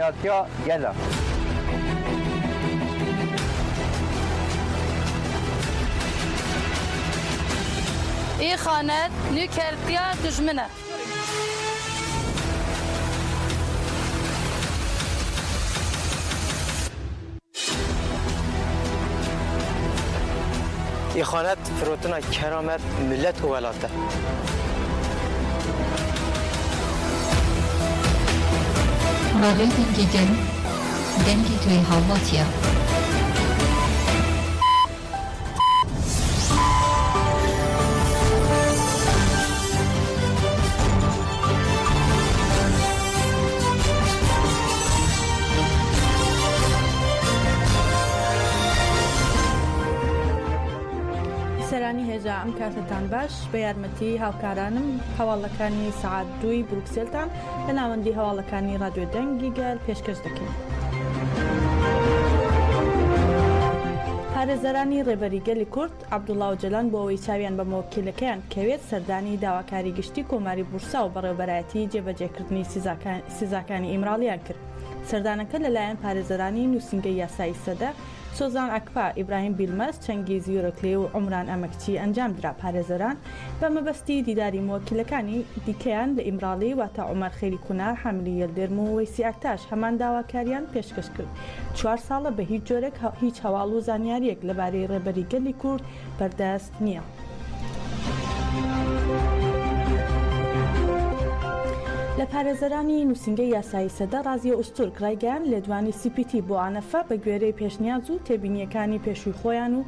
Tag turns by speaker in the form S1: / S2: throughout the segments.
S1: Dijminatiya gel e.
S2: Îxanet nûkertiya dijmin e.
S3: Îxanet firotina keramet, milet û welat e.
S4: Radyoya Dengê Gel, dengê tu yê hawlatî ye.
S5: سەرانی هێژا ئەم کاتەتان باش بە یارمەتی هاوکارانم هەواڵەکانی سەعات دووی بروکسێلتان لە ناوەندی هەواڵەکانی ڕادیۆ دەنگی گەل پێشکەش دەکەین. پارێزەرانی ڕێبەری گەلی کورد عەبدوڵا ئۆجەلان بۆ ئەوەی چاویان بە موەکیلەکەیان بکەوێت سەردانی داواکاری گشتی کۆماری بورسا و بەڕێوەبەرایەتی جێبەجێکردنی سزاکانی ئیمراڵیان کرد. سەردانەکە لەلایەن پارێزەرانی نووسینگەی یاسایی سەدە، سۆزان ئەکپا، ئیبراهیم بیلمەز، چەنگیز یورکلی و عومران ئەمەکچی ئەنجامدرا. پارێزەران بە مەبەستی دیداری موەکیلەکانی دیکەیان لە ئیمراڵی واتە عومەر خەیری کونار، حامیلی یەلدرم و وەیسی ئاکتاش هەمان داواکاریان پێشکەش کرد. چوار ساڵە بە هیچ جۆرێک هیچ هەواڵ و زانیارییەک لەبارەی ڕێبەری گەلی کورد بەردەست نییە. لە پارێزەرانی نووسینگەی یاسایی سەدە ڕازیە ئوستورک ڕایگەیاند، لێدوانی سی پی تی بۆ ئانەفە بە گوێرەی پێشنیاز و تێبینییەکانی پێشووی خۆیان و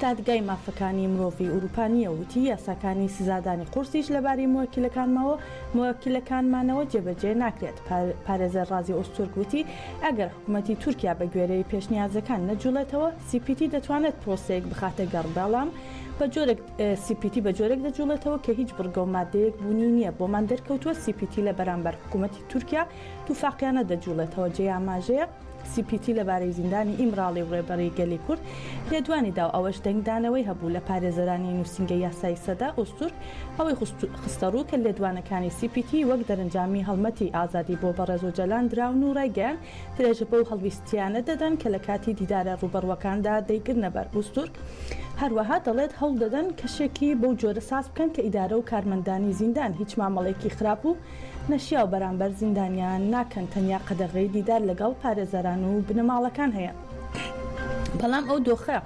S5: دادگای مافەکانی مرۆڤی ئورووپا نییە و وتی، یاساکانی سزادانی قورسیش لەبارەی موەکیلەکانمەوە موەکیلەکانمانەوە جێبەجێ ناکرێت. پارێزەر ڕازیە ئوستورک وتی، ئەگەر حکومەتی تورکیا بە گوێرەی پێشنیازەکان نەجوڵێتەوە، سی پی تی دەتوانێت پرۆسەیەک بخاتە گەڕ، بەڵام بە جۆرێک سی پی تی بە جۆرێک دەجوڵێتەوە کە هیچ بڕگە و ماددەیەک بوونی نییە، بۆمان دەرکەوتووە سی پی تی لە بەرامبەر حکومەتی تورکیا توفاقیانە دەجوڵێتەوە، جێی ئاماژەیە سی پی تی لەبارەی زیندانی ئیمراڵی و ڕێبەری گەلی کورد لێدوانی دا و ئەوەش دەنگدانەوەی هەبوو لە پارێزەرانی نووسینگەی یاسایی سەدە ئۆزتورک ئەوەی خستەڕوو کە لێدوانەکانی سی پی تی وەک دەرەنجامی هەڵمەتی ئازادی بۆ بەڕێز ئۆجەلان دراون و ڕایگەیاند درێژە بەو هەڵویستیانە دەدەن کە لە کاتی دیدارە ڕووبەڕووەکاندا دەیگرنەبەر. ئوزتورک هەروەها دەڵێت هەوڵ دەدەن کەشێکی بەو جۆرە ساز بکەن کە ئیدارە و کارمەندانی زیندان هیچ مامەڵەیەکی خراپ و نەشیاو بەرامبەر زیندانیان ناکەن، تەنیا قەدەغەی دیدار لەگەڵ پارێزەران و بنەماڵەکان هەیە. بەڵام ئەو دۆخە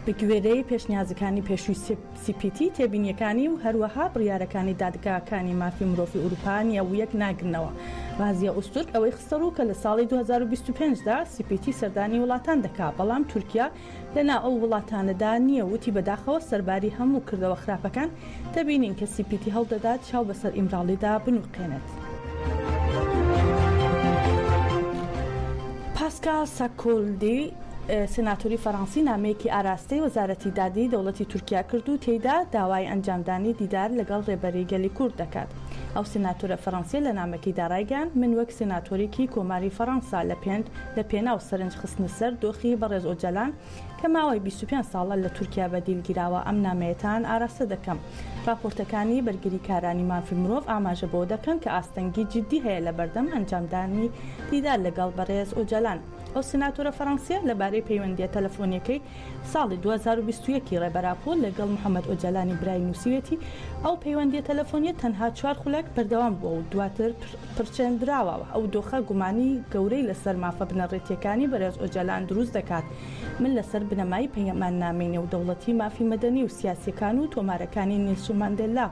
S5: بەگوێرەی پێشنیازەکانی پێشووی سی پی تی، تێبینییەکانی و هەروەها بڕیارەکانی دادگاکانی مافی مرۆڤی ئوروپا نییە و یەک ناگرنەوە. ڕازیە ئوزتورک ئەوەی خستەڕوو کە لە ساڵی 2025 دا سی پی تی سەردانی وڵاتان دەکا، بەڵام تورکیا لەناو ئەو وڵاتانەدا نییە و وتی بەداخەوە سەرباری هەموو کردەوە خراپەکان دەبینین کە سی پی تی هەوڵدەدات چاو بەسەر ئیمراڵیدا بنوقێنێت. پاسکال ساکولدی، سێناتۆری فەرەنسی نامەیەکی ئاراستەی وەزارەتی دادی دەوڵەتی تورکیا کرد و تێیدا داوای ئەنجامدانی دیدار لەگەڵ رێبەری گەلی کورد دەکات. ئەو سێناتۆرە فەرەنسیە لە نامەکەیدا رایگەیاند، من وەک سێناتۆریکی کۆماری فەرەنسا لە پێند لە پێناو سەرنج خستنە سەر دۆخی بەڕێز ئۆجەلان کە ماوەی 25 ساڵە لە تورکیا بە دیل گیراوە ئەم نامەیەتان ئاراستە دەکەم. راپۆرتەکانی بەرگریکارانی مافی مرۆڤ ئاماژە بەوە دەکەن کە ئاستەنگی جیددی هەیە لە بەردەم ئەنجامدانی دیدار لەگەڵ بەڕێز ئۆجەلان. ئەو سیناتۆرە فەرەنسییە لەبارەی پەیوەندییە تەلەفۆنییەکەی ساڵی 2021 ی ڕێبەر ئاپۆ لەگەڵ محەمەد ئۆجالانی برای نووسیویەتی، ئەو پەیوەندییە تەلەفۆنییە تەنها چوار خولەک بەردەوام بووە و دواتر پرچێندراوە و ئەو دۆخە گومانی گەورەی لەسەر مافە بنەڕەتییەکانی بەرێز ئۆجالان دروست دەکات. من لەسەر بنەمای پەیماننامەی نێودەوڵەتی مافی مەدەنی و سیاسییەکان و تۆمارەکانی نیلسون ماندێلا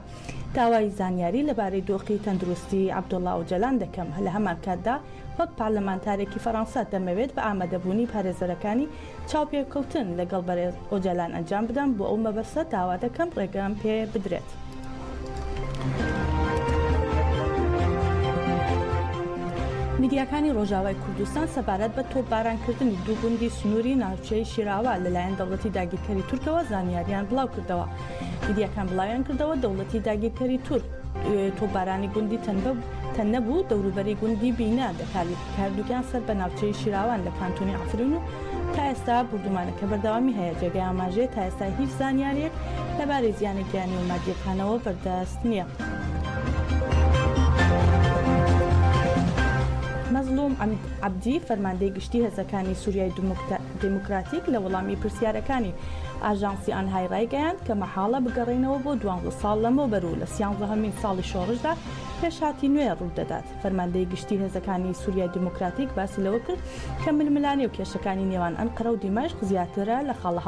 S5: داوای زانیاری لەبارەی دۆخی تەندروستی عەبدوڵا ئۆجالان دەکەم، لەهەمانکاتدا وەک پارلەمانتارێکی فەرەنسا دەمەوێت بە ئامادەبوونی پارێزەرەکانی چاوپێکەوتن لەگەڵ بەرێز ئۆجالان ئەنجام بدەم، بۆ ئەو مەبەستە داوا دەکەم ڕێگەم پێ بدرێت. میدیاکانی ڕۆژاوای کوردستان سەبارەت بە تۆپبارانکردنی دوو گوندی سنووری ناوچەی شیراوا لەلایەن دەوڵەتی داگیرکەری تورکەوە زانیاریان بڵاوکردەوە. میدیاکان بڵاویان کردەوە، دەوڵەتی داگیرکەری تورک تۆپبارانی گوندی تەنەب و دەوروبەری گوندی بینا دەکات کە هەردووکیان سەر بە ناوچەی شیراوان لە کانتۆنی عەفرین و تا ئێستا بوردومانەکە بەردەوامی هەیە. جێگەی ئاماژەیە تا ئێستا هیچ زانیارییەک لەبارەی زیانە گیانی و مادییەکانەوە بەردەست نییە. مەزڵوم عەبدی، فەرماندەی گشتی هێزەکانی سوریای دیموکراتیک لە وەڵامی پرسیارەکانی ئاژانسی ئانهای رایگەیاند کە مەحاڵە بگەڕێینەوە بۆ دوانزە ساڵ لەمەوبەر و لە سیانزەهەمین ساڵی شۆڕشدا پێشهاتی نوێ روودەدات. فەرماندەی گشتی هێزەکانی سوریای دیموکراتیک باسی لەوە کرد کە ململانێ و کێشەکانی نێوان ئەنقەرە و دیمەشق زیاترە لە خاڵە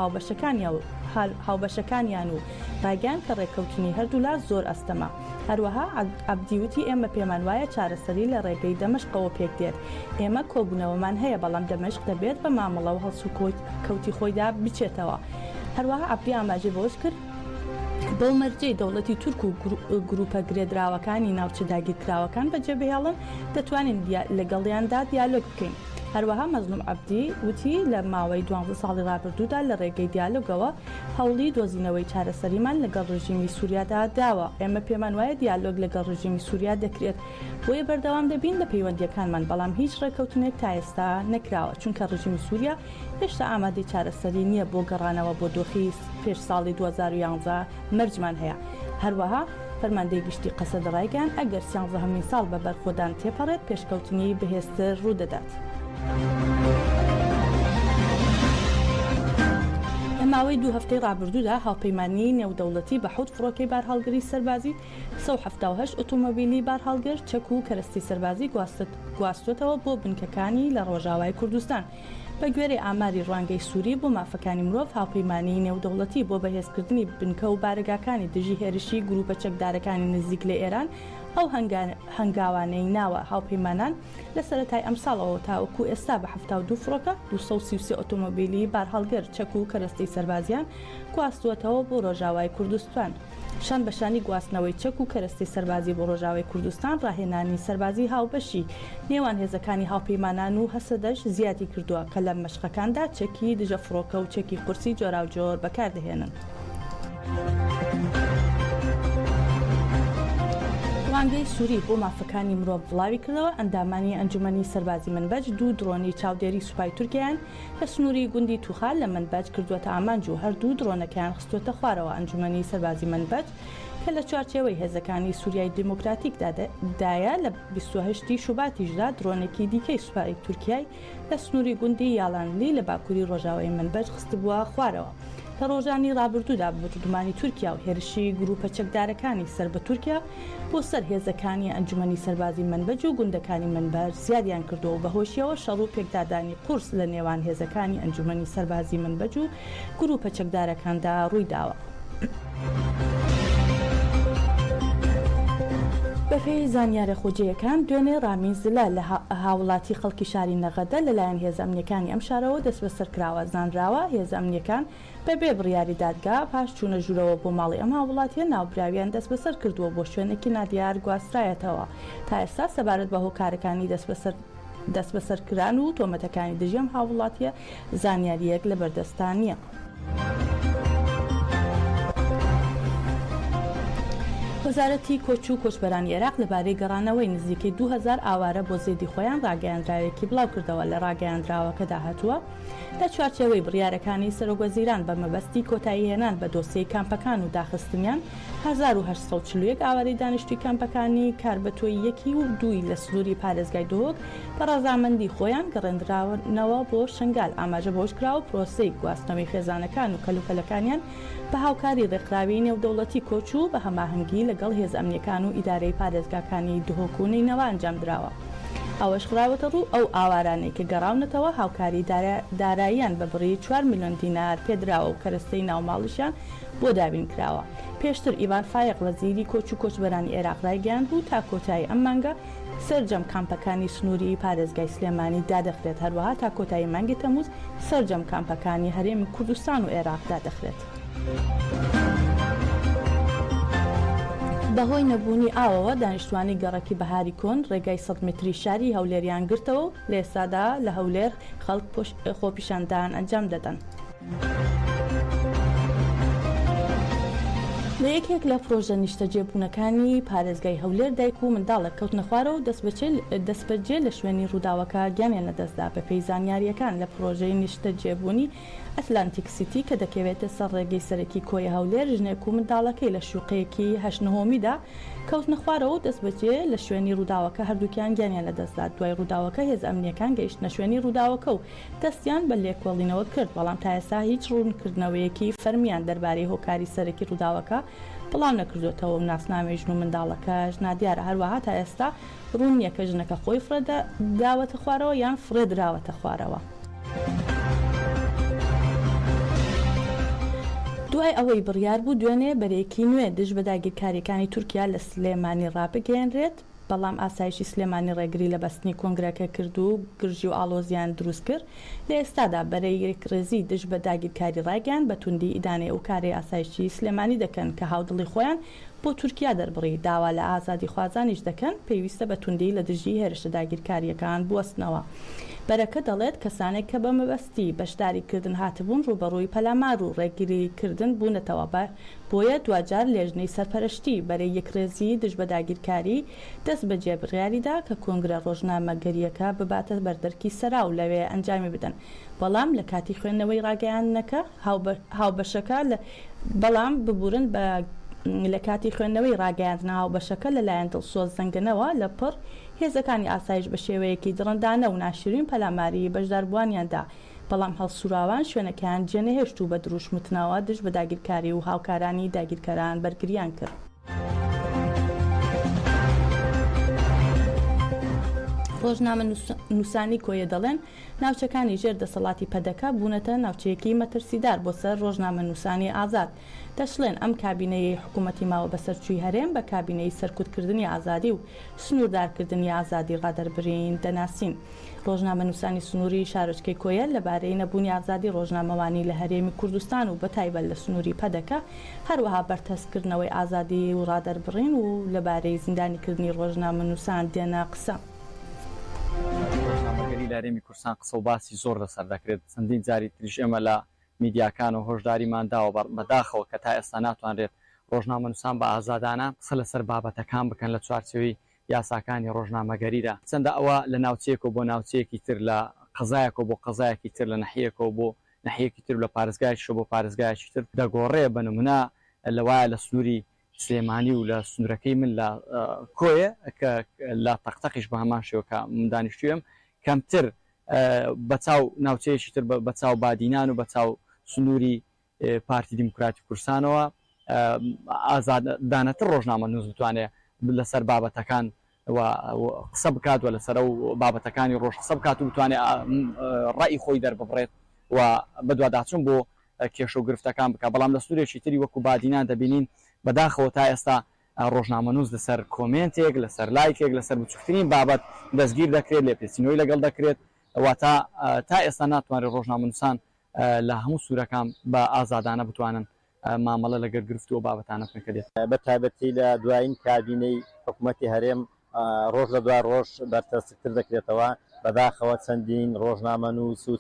S5: هاوبەشەکانیان و رایگەیاند کە رێککەوتنی هەردوولا زۆر ئەستەمە. هەروەها عەبدی وتی ئێمە پێمان وایە چارەسەری لە ڕێگەی دەمشقەوە پێکدێت، ئێمە کۆبوونەوەمان هەیە، بەڵام دەمشق دەبێت بە مامەڵە و هەڵسوکەوتی خۆیدا بچێتەوە. هەروەها عەبدی ئاماژەی بەوەشکرد، بەو مەرجەی دەوڵەتی تورک و گروپە گرێدراوەکانی ناوچە داگیرکراوەکان بەجێبهێڵن، دەتوانین لەگەڵیاندا دیالۆگ بکەین. هەروەها مەزلوم عەبدی وتی لە ماوەی دوانزە ساڵی ڕابردوودا لە ڕێگەی دیالۆگەوە هەوڵی دۆزینەوەی چارەسەریمان لەگەڵ ڕژیمی سوریادا داوە، ئێمە پێمان وایە دیالۆگ لەگەڵ ڕژیمی سوریا دەکرێت، بۆیە بەردەوام دەبین لە پەیوەندییەکانمان، بەڵام هیچ ڕێککەوتنێک تا ئێستا نەکراوە، چونکە ڕژیمی سوریا هێشتا ئامادەی چارەسەری نییە بۆ گەڕانەوە بۆ دۆخی پێش ساڵی 2011 مەرجمان هەیە. هەروەها فەرماندەی گشتی قەسەدە ڕایگەیاند، ئەگەر سیانزەهەمین ساڵ بە بەرخۆدان تێپەڕێت، پێشکەوتنی بەهێزتر ڕوودەدات. لە ماوەی دوو هەفتەی ڕابردوودا هاوپەیمانیی نێودەوڵەتی بە حەوت فڕۆکەی بارهەڵگری سەربازی، 178 ئۆتۆمۆبیلی بارهەڵگر، چەک و کەرەستەی سەربازی گواستووەتەوە بۆ بنکەکانی لە ڕۆژاوای کوردستان. بەگوێرەی ئاماری ڕوانگەی سوری بۆ مافەکانی مرۆڤ، هاوپەیمانیی نێودەوڵەتی بۆ بەهێزکردنی بنکە و بارەگاکانی دژی هێرشی گرووپە چەکدارەکانی نزیک لە ئێران ئەو هەنگاوانەی ناوە. هاوپەیمانان لە سەرەتای ئەمساڵەوە تاوەکو ئێستا بە 72 فڕۆکە، 233 ئۆتۆمۆبیلی بارهەڵگر، چەک و کەرەستەی سەربازییان گواستووەتەوە بۆ ڕۆژاوای کوردستان. شان بە شانی گواستنەوەی چەک و کەرەستەی سەربازی بۆ ڕۆژاوای کوردستان، ڕاهێنانی سەربازی هاوبەشی نێوان هێزەکانی هاوپەیمانان و هەسەدەش زیادی کردووە کە لە مەشقەکاندا چەکی دژە فڕۆکە و چەکی قورسی جۆراوجۆر بەکاردەهێنن. ڕوانگەی سوری بۆ مافەکانی مرۆڤ بڵاویکردەوە، ئەندامانی ئەنجومەنی سەربازی منبەج دوو درۆنی چاودێری سوپای تورکیایان لە سنووری گوندی توخار لە مەنبەج کردووەتە ئامانج و هەردوو درۆنەکەیان خستووەتە خوارەوە. ئەنجومەنی سەربازی مەنبەج کە لە چوارچێوەی هێزەکانی سوریای دیموکراتیکدا دایە، لە 28 ی شوباتیشدا درۆنێکی دیکەی سوپای تورکیای لە سنووری گوندی یالانلی لە باکووری ڕۆژاوای مەنبەج خستبووە خوارەوە. لە ڕۆژانی ڕابردوودا بۆردومانی تورکیا و هێرشی گرووپە چەکدارەکانی سەر بە تورکیا بۆ سەر هێزەکانی ئەنجومەنی سەربازی مەنبەج و گوندەکانی مەنبەج زیادیان کردووە و بەهۆشیەوە شەڕ و پێکدادانی قورس لە نێوان هێزەکانی ئەنجومەنی سەربازی مەنبەج و گرووپە چەکدارەکاندا ڕوویداوە. بەپێی زانیارە خۆجێیەکان، دوێنێ ڕامین زلە لە هاوڵاتی خەڵکی شاری نەغەدە لەلایەن هێزە ئەمنییەکانی ئەم شارەوە دەستبەسەر کراوە. زانراوە هێزە ئەمنییەکان بەبێ بڕیاری دادگا پاش چوونە ژوورەوە بۆ ماڵی ئەم هاووڵاتییە ناوبراویان دەستبەسەر کردووە و بۆ شوێنێکی نادیار گواسترایەتەوە. تا ئێستا سەبارەت بە هۆکارەکانی دەستبەسەر دەستبەسەرکران و تۆمەتەکانی دژی ئەم هاووڵاتییە زانیارییەک لەبەردەستدا نییە. وەزارەتی کۆچ و کۆچبەرانی عێراق لەبارەی گەڕانەوەی نزیکەی 2000 ئاوارە بۆ زێدی خۆیان ڕاگەیاندراوێکی بڵاوکردەوە لە ڕاگەیاندراوەکەدا هاتووە، لە چوارچێوەی بڕیارەکانی سەرۆکوەزیران بە مەبەستی کۆتاییهێنان بە دۆسیەی کامپەکان و داخستنیان، 1841 ئاوارەی دانیشتووی کامپەکانی کاربەتۆی یەکی و دووی لە سنووری پارێزگای دهۆک بە ڕەزامەندی خۆیان گەڕێندراونەوە بۆ شنگال. ئاماژە بەوەشکراوە، پرۆسەی گواستنەوەی خێزانەکان و کەلوپەلەکانیان بە هاوکاری ڕێکخراوی نێودەوڵەتی کۆچ و بە هەماهەنگی لەگەڵ هێزە ئەمنییەکان و ئیدارەی پارێزگاکانی دهۆک و نەینەوا ئەنجامدراوە. ئەوەش خراوەتەڕوو، ئەو ئاوارانەی کە گەڕاونەتەوە هاوکاری داراییان بە بڕی چوار ملیۆن دینار پێدراوە و کەرەستەی ناوماڵیشیان بۆ دابینکراوە. پێشتر ئیڤان فایەق وەزیری کۆچ و کۆچبەرانی عێراق رایگەیاندبوو، تا کۆتایی ئەم مانگە سەرجەم کامپەکانی سنووری پارێزگای سلێمانی دادەخرێت، هەروەها تا کۆتایی مانگی تەمووز سەرجەم کامپەکانی هەرێمی کوردستان و عێراق دادەخرێت. بەهۆی نەبوونی ئاوەوە دانیشتوانی گەڕەکی بەهاری کۆن ڕێگای سەد مەتری شاری هەولێریان گرتەوە و لە ئێستادا لە هەولێر خەڵک خۆپیشاندان ئەنجام دەدەن. لە یەکێک لە پرۆژە نیشتەجێبوونەکانی پارێزگای هەولێر دایک و منداڵێک کەوتنە خوارەوە و دەستبەجێ لە شوێنی ڕووداوەکە گیانیان لەدەستدا. بەپێی زانیارییەکان لە پرۆژەی نیشتەجێبوونی ئەتلانتیک سیتی کە دەکەوێتە سەر ڕێگەی سەرەکی کۆیە هەولێر، ژنێک و منداڵەکەی لە شوقەیەکی هەشت نهۆمیدا کەوتنە خوارەوە و دەستبەجێ لە شوێنی ڕووداوەکە هەردووکیان گیانیان لەدەستدا. دوای ڕووداوەکە هێزە ئەمنییەکان گەیشتنە شوێنی ڕووداوەکە و دەستیان بە لێکۆڵینەوە کرد، بەڵام تا ئێستا هیچ ڕوونکردنەوەیەکی فەرمییان دەربارەی هۆکاری سەرەکی ڕووداوەکە بڵاونەکردۆتەوە و ناسنامەی ژن و منداڵەکەش نادیارە، هەروەها تا ئێستا ڕوون نییە کە ژنەکە خۆی فڕێ داوەتە خوارەوە یان فڕێ دراوەتە خوارەوە. دوای ئەوەی بڕیار بوو دوێنێ بەرەیەکی نوێ دژ بە داگیرکارییەکانی تورکیا لە سلێمانی ڕابگەیەنرێت، بەڵام ئاسایشی سلێمانی ڕێگری لە بەستنی کۆنگرەکە کرد و گرژی و ئاڵۆزییان دروست کرد، لە ئێستادا بەرەی یەکڕیزی دژ بە داگیرکاری ڕایگەیاند بە توندی ئیدانەی ئەو کارەی ئاسایشی سلێمانی دەکەن کە هاودڵی خۆیان بۆ تورکیا دەربڕی، داوا لە ئازادیخوازانیش دەکەن پێویستە بە توندی لە دژی هێرشە داگیرکارییەکان بوەستنەوە. بەرەکە دەڵێت کەسانێک کە بە مەبەستی بەشداری کردن هاتبوون ڕووبەڕووی پەلامار و ڕێگری کردن بوونەتەوە بە بۆیە دواجار لێژنەی سەرپەرشتی بەرەی یەکڕێزیی دژ بە داگیرکاری دەستبەجێ بڕیاریدا کە کۆنگرە ڕۆژنامەگەرییەکە بباتە بەردەرکی سەرا و لەوێ ئەنجامی بدەن بەڵام لە کاتی خوێندنەوەی ڕاگەیاندنەکە هاوبەشەکە لە بەڵام ببورن بە لە کاتی خوێندنەوەی ڕاگەیاندنە هاوبەشەکە لە لایەن دڵسۆز زەنگەنەوە لە پڕ هێزەکانی ئاسایش بە شێوەیەکی دڕندانە و ناشرین پەلاماری بەشداربووانیان دا بەڵام هەڵسوراوان شوێنەکەیان جێنەهێشت و بە دروشم وتنەوە دژ بە داگیرکاری و هاوکارانی داگیرکەران بەرگریان کرد. ڕۆژنامەنووسانی کۆیە دەڵێن، ناوچەکانی ژێر دەسەڵاتی پەدەکە بوونەتە ناوچەیەکی مەترسیدار بۆ سەر ڕۆژنامەنووسانی ئازاد. دەشڵێن، ئەم کابینەیەی حکوومەتی ماوەبەسەرچووی هەرێم بە کابینەی سەرکوتکردنی ئازادی و سنووردارکردنی ئازادی ڕادەربرین دەناسین. ڕۆژنامەنووسانی سنووری شارۆچکەی کۆیە لەبارەی نەبوونی ئازادی ڕۆژنامەوانی لە هەرێمی کوردستان و بەتایبەت لە سنووری پەدەکە، هەروەها بەرتەسککردنەوەی ئازادی و ڕادەربڕین و لەبارەی زیندانیکردنی ڕۆژنامەنووسان دێنە قسە.
S1: ئازادی ڕۆژنامەگەری لە هەرێمی کوردستان قسە و باسی زۆر لەسەر دەکرێت، چەندین جاری تریش ئێمە لە میدیاکانەوە هۆشداریمان داوە، بەداخەوە کە تا ئێستا ناتوانرێت ڕۆژنامەنووسان بە ئازادانە قسە لەسەر بابەتەکان بکەن لە چوارچێوەی یاساکانی ڕۆژنامەگەریدا، چەندە ئەوە لە ناوچەیەکەوە بۆ ناوچەیەکی تر، لە قەزایەکەوە بۆ قەزایەکی تر، لە نەحیەیەکەوە بۆ نەحیەیەکی تر و لە پارێزگایەکیشەوە بۆ پارێزگایەکی تر دەگۆڕێ، بە نمونە لەوایە لە سنووری سلێمانی و لە سنوورەکەی من لە کۆیە کە لە تەقتەقیش بە هەمان شێوە کە من دانیشتوویم کەمتر بە چاو ناوچەیەکی تر بە چاو بادینان و بە چاو سنووری پارتی دیموکراتی کوردستانەوە ئازادانەتر ڕۆژنامەنووس بتوانێت لەسەر بابەتەکان و قسە بکات و لەسەر ئەو بابەتەکانی ڕۆژ قسە بکات و بتوانێت ڕەئی خۆی دەرببڕێت و بەدواداچوون بۆ کێشە و گرفتەکان بکات، بەڵام لە سنوورێکی تری وەکو بادینان دەبینین بەداخەوە تا ئێستا ڕۆژنامەنووس لەسەر کۆمێنتێک، لەسەر لایکێک، لەسەر بچووکترین بابەت دەستگیر دەکرێت، لێپێچینەوەی لەگەڵ دەکرێت، واتە تا ئێستا ناتوانرێت ڕۆژنامەنووسان لە هەموو سوورەکان بە ئازادانە بتوانن مامەڵە لەگەر گرفت و ئەو بابەتانە بکەن کە دێت.
S6: بە تایبەتی لە دوایین کابینەی حکومەتی هەرێم ڕۆژ لە دوای ڕۆژ بەرتەسکتر دەکرێتەوە، بەداخەوە چەندین ڕۆژنامەنووس و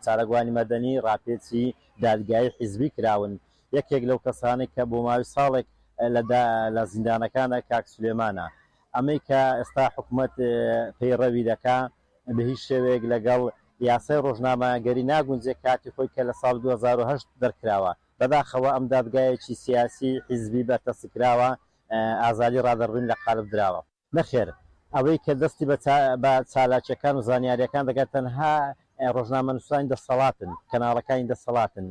S6: چالاکوانی مەدەنی ڕاپێچی دادگایی حیزبی کراون، یەکێک لەو کەسانەی کە بۆ ماوەی ساڵێک لە زیندانەکانە کاک سولێمانە، ئەمەی کە ئێستا حکومەت پەیڕەوی دەکا بە هیچ شێوەیەک لەگەڵ یاسای ڕۆژنامەگەری ناگونجێ کاتی خۆی کە لە ساڵی 2008 دەرکراوە. بەداخەوە ئەم دادگایەکی سیاسی حیزبی بەرتەسککراوە ئازادی ڕادەربڕین لە قالب دراوە. نەخێر ئەوەی کە دەستی بە چالاکیەکان و زانیاریەکان دەگات تەنها ڕۆژنامەنووسانی دەسەڵاتن، کەناڵەکانی دەسەڵاتن.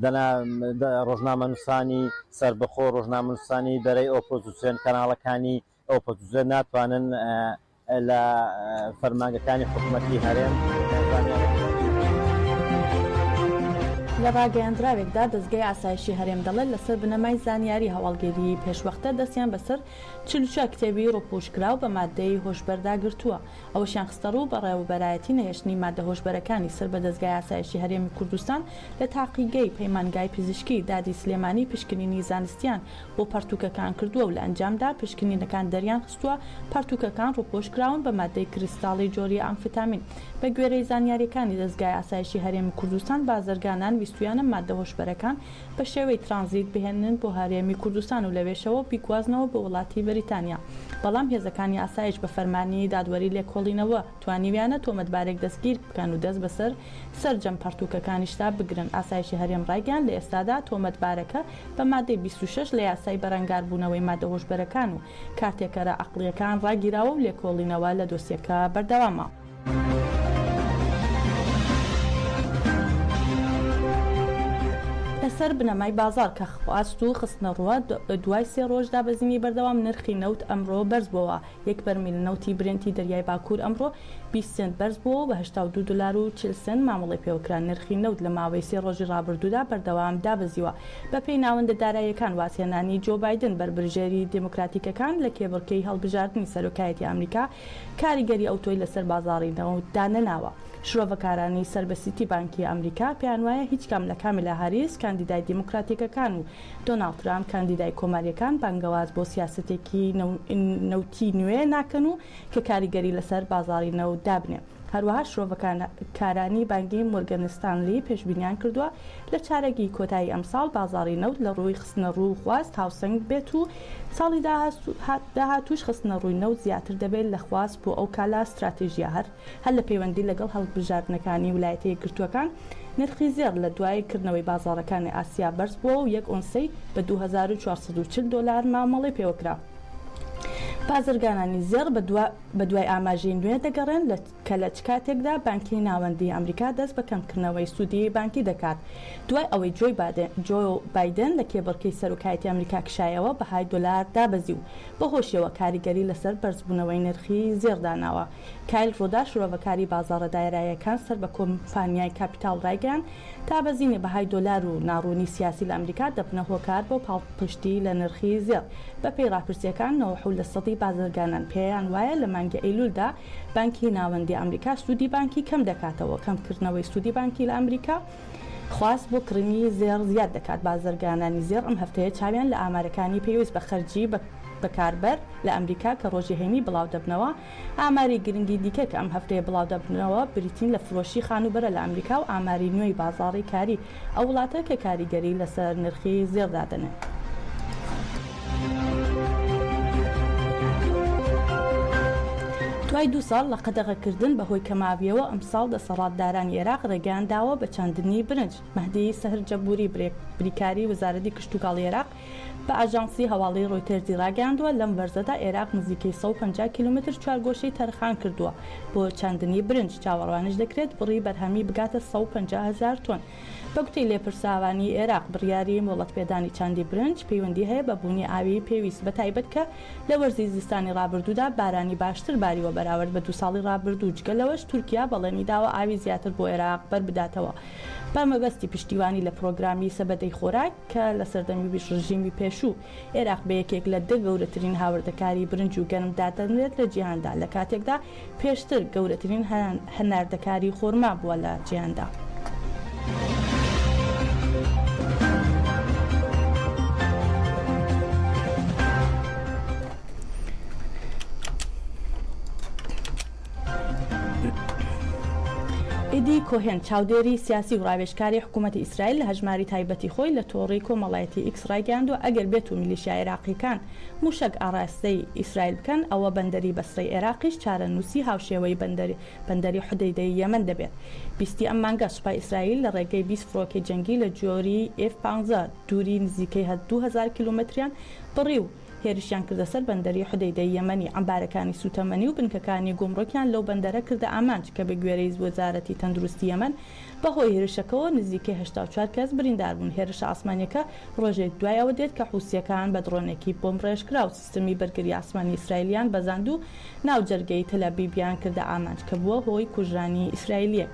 S6: دەنا ڕۆژنامەنووسانی سەربەخۆ، ڕۆژنامەنووسانی بەرەی ئۆپۆزسیۆن، کەناڵەکانی ئۆپۆزسیۆن ناتوانن لە فەرمانگەکانی حکومەتی هەرێم زانیاری.
S5: لە ڕاگەیەندراوێکدا دەزگای ئاسایشی هەرێم دەڵێت، لەسەر بنەمای زانیاری هەواڵگێریی پێشوەختە دەستیان بەسەر 44 کتێبی ڕوپوشکراو بە ماددەی هۆشبەردا گرتووە. ئەوەشیان خستەڕوو، بەڕێوەبەرایەتی نەهێشتنی ماددە هۆشبەرەکانی سەر بە دەزگای ئاسایشی هەرێمی کوردستان لە تاقیگەی پەیمانگای پزیشکی دادی سلێمانی پشکنینی زانستیان بۆ پەڕتووکەکان کردووە و لە ئەنجامدا پشکنینەکان دەریانخستووە پەڕتووکەکان ڕووپۆش کراون بە ماددەی کریستاڵی جۆری ئامفتامین. بە گوێرەی زانیارییەکانی دەزگای ئاسایشی هەرێمی کوردستان بازرگانان ویستوویانە. ویستویانە ماددە هۆشبەرەکان بە شێوەی ترانزیت بهێنن بۆ هەرێمی کوردستان و لەوێشەوە بیگوازنەوە بۆ وڵاتی بەریتانیا، بەڵام هێزەکانی ئاسایش بە فەرمانی دادوەری لێکۆڵینەوە توانیویانە تۆمەتبارێک دەستگیر بکەن و دەست بەسەر سەرجەم پەڕتووکەکانیشدا بگرن. ئاسایشی هەرێم ڕایگەیاند، لە ئێستادا تۆمەتبارەکە بە مادەی 26 لە یاسای بەرەنگاربوونەوەی مادە هۆشبەرەکان و کارتێکەرە عەقڵییەکان ڕاگیراوە و لێکۆڵینەوە لە دۆسیەکە بەردەوامە. لەسەر بنەمای بازاڕ کە خواست و خستنەڕووە، دوای سێ ڕۆژ دابەزینی بەردەوام نرخی نەوت ئەمڕۆ بەرزبووەوە. یەک بەرمیل نەوتی برێنتی دەریای باکوور ئەمڕۆ 20 سێنت بەرزبووەوە و بە 82 دۆلار و 40 سێنت مامەڵەی پێوەکرا. نرخی نەوت لە ماوەی سێ ڕۆژی ڕابردوودا بەردەوام دابەزیوە. بەپێی ناوەندە داراییەکان، وازهێنانی جۆ بایدن، بەربژێری دێموکراتیکەکان لە کێبڕکێی هەڵبژاردنی سەرۆکایەتی ئامریکا، کاریگەری ئەوتۆی لەسەر بازاڕی نەوت دانەناوە. شرۆڤەکارانی سەر بە سیتی بانکی ئەمریکا پێیانوایە هیچکام لە کامیلا هاریس کاندیدای دیموکراتیکەکان و دۆناڵد ترامپ کاندیدای کۆمارییەکان بانگەواز بۆ سیاسەتێکی نەوتی نوێ ناکەن و کە کاریگەری لەسەر بازاڕی نەوت دابنێ. هەروەها شرۆڤەکارانی بانکی مۆرگەن ستانلی پێشبینیان کردووە لە چارەگی کۆتایی ئەمساڵ بازاڕی نەوت لە ڕووی خستنەڕوو و خواست هاوسەنگ بێت و ساڵی داهاتووش خستنەڕووی نەوت زیاتر دەبێت لە خواست بۆ ئەو کالا ستراتیژییە هەر هەر لە پەیوەندی لەگەڵ هەڵبژاردنەکانی ولایەتە یەکگرتووەکان نرخی زێڕ لە دوای کردنەوەی بازاڕەکانی ئاسیا بەرزبووەوە و یەک ئۆنسەی بە 2440 دۆلار مامەڵەی پێوەکرا. بازرگانانی زێڕ بەدوای ئاماژەی نوێ دەگەڕێن لە کە لە چ کاتێکدا بانکی ناوەندیی ئەمریکا دەست بە کەمکردنەوەی سوودی بانکی دەکات. دوای ئەوەی جۆ بایدن لە کێبڕکێی سەرۆکایەتی ئەمریکا کشایەوە، بەهای دۆلار دابەزی و بەهۆشیەوە کاریگەری لەسەر بەرزبوونەوەی نرخی زێڕ داناوە. کایل ڕۆدا شرۆڤەکاری بازاڕە داراییەکان سەر بە کۆمپانیای کاپیتاڵ ڕایگەیاند، دابەزینی بەهای دۆلار و ناڕوونی سیاسی لە ئەمریکا دەبنە هۆکار بۆ پاڵپشتی لە نرخی زێڕ. بەپێی ڕاپرسییەکان 97 لە سەدی بازرگانان پێیان وایە لە مانگی ئەیلولدا بانکی ناوەندی ئەمریکا سوودی بانکی کەم دەکاتەوە. کەمکردنەوەی سوودی بانکی لە ئەمریکا خواست بۆ کڕینی زێڕ زیاد دەکات. بازرگانانی زێڕ ئەم هەفتەیە چاویان لە ئامارەکانی پەیوەست بە خەرجی بەکاربەر لە ئەمریکا کە ڕۆژی هەینی بڵاودەبنەوە ئاماری گرنگی دیکە کە ئەم هەفتەیە بڵاودەبنەوە بریتین لە فرۆشی خانووبەرە لە ئەمریکا و ئاماری نوێی بازاڕی کاری ئەو وڵاتە کە کاریگەری لەسەر نرخی زێڕ دادەنێن. دوای دوو ساڵ لە قەدەغەکردن بەهۆی کەماوییەوە، ئەمساڵ دەسەڵاتدارانی عێراق رێگەیان داوە بە چاندنی برنج. مەهدی سەهرجەبوری بریکاری وەزارەتی کشتوکاڵی عێراق بە ئاژانسی هەواڵی ڕۆیتەرزی ڕاگەیاندووە، لەم وەرزەدا عێراق نزیکەی 150 کیلۆمەتر چوارگۆشەی تەرخانکردووە بۆ چاندنی برنج، چاوەڕوانیش دەکرێت بڕی بەرهەمی بگاتە 150 هەزار تۆن. بە گوتەی لێپرساوانی عێراق، بڕیاری مۆڵەتپێدانی چاندی برنج پەیوەندی هەیە بە بوونی ئاوی پێویست، بەتایبەت کە لە وەرزی زستانی ڕابردوودا بارانی باشتر باریوە بەراورد بە دوو ساڵی ڕابردوو، جگە لەوەش تورکیا بەڵێنی داوە ئاوی زیاتر بۆ عێراق بەربداتەوە بە مەبەستی پشتیوانی لە پرۆگرامی سەبەتەی خۆراک. کە لە سەردەمی ڕژیمی پێشوو ئێراق بە یەکێک لە دە گەورەترین هاوردەکاری برنج و گەنم دادەنرێت لە جیهاندا، لە کاتێکدا پێشتر گەورەترین هەناردەکاری خورما بووە لە جیهاندا. ئیدی کۆهێن، چاودێری سیاسی و ڕاوێژکاری حکوومەتی ئیسرائیل لە هەژماری تایبەتی خۆی لە تۆڕی کۆمەڵایەتی ئیکس ڕایگەیاندووە، ئەگەر بێت و میلیشیا عێراقییەکان مووشەک ئاڕاستەی ئیسرائیل بکەن، ئەوە بەندەری بەسرەی عێراقیش چارەنووسی هاوشێوەی بەندەری حودەیدەی یەمەن دەبێت. بیستی ئەم مانگە سوپای ئیسرائیل لە ڕێگەی 20 فڕۆکەی جەنگی لە جۆری ئێف 15 دووری نزیکەی 2000 کیلۆمەتریان بڕی و هێرشیان کردە سەر بەندەری حودەیدەی یەمەنی، عەمبارەکانی سووتەمەنی و بنکەکانی گومرکیان لەو بەندەرە کردە ئامانج کە بە گوێرەی وەزارەتی تەندروستی یەمەن بەهۆی هێرشەکەوە نزیکەی 84 کەس بریندار بوون. هێرشە ئاسمانییەکە ڕۆژێک دوای ئەوە دێت کە حوسییەکان بە دڕۆنێکی بۆمبڕێژکراو سیستمی بەرگری ئاسمانی ئیسرائیلیان بەزاند و ناوجەرگەی تەلئەبیبیان کردە ئامانج کە بووە هۆی کوژرانی ئیسرائیلییەک.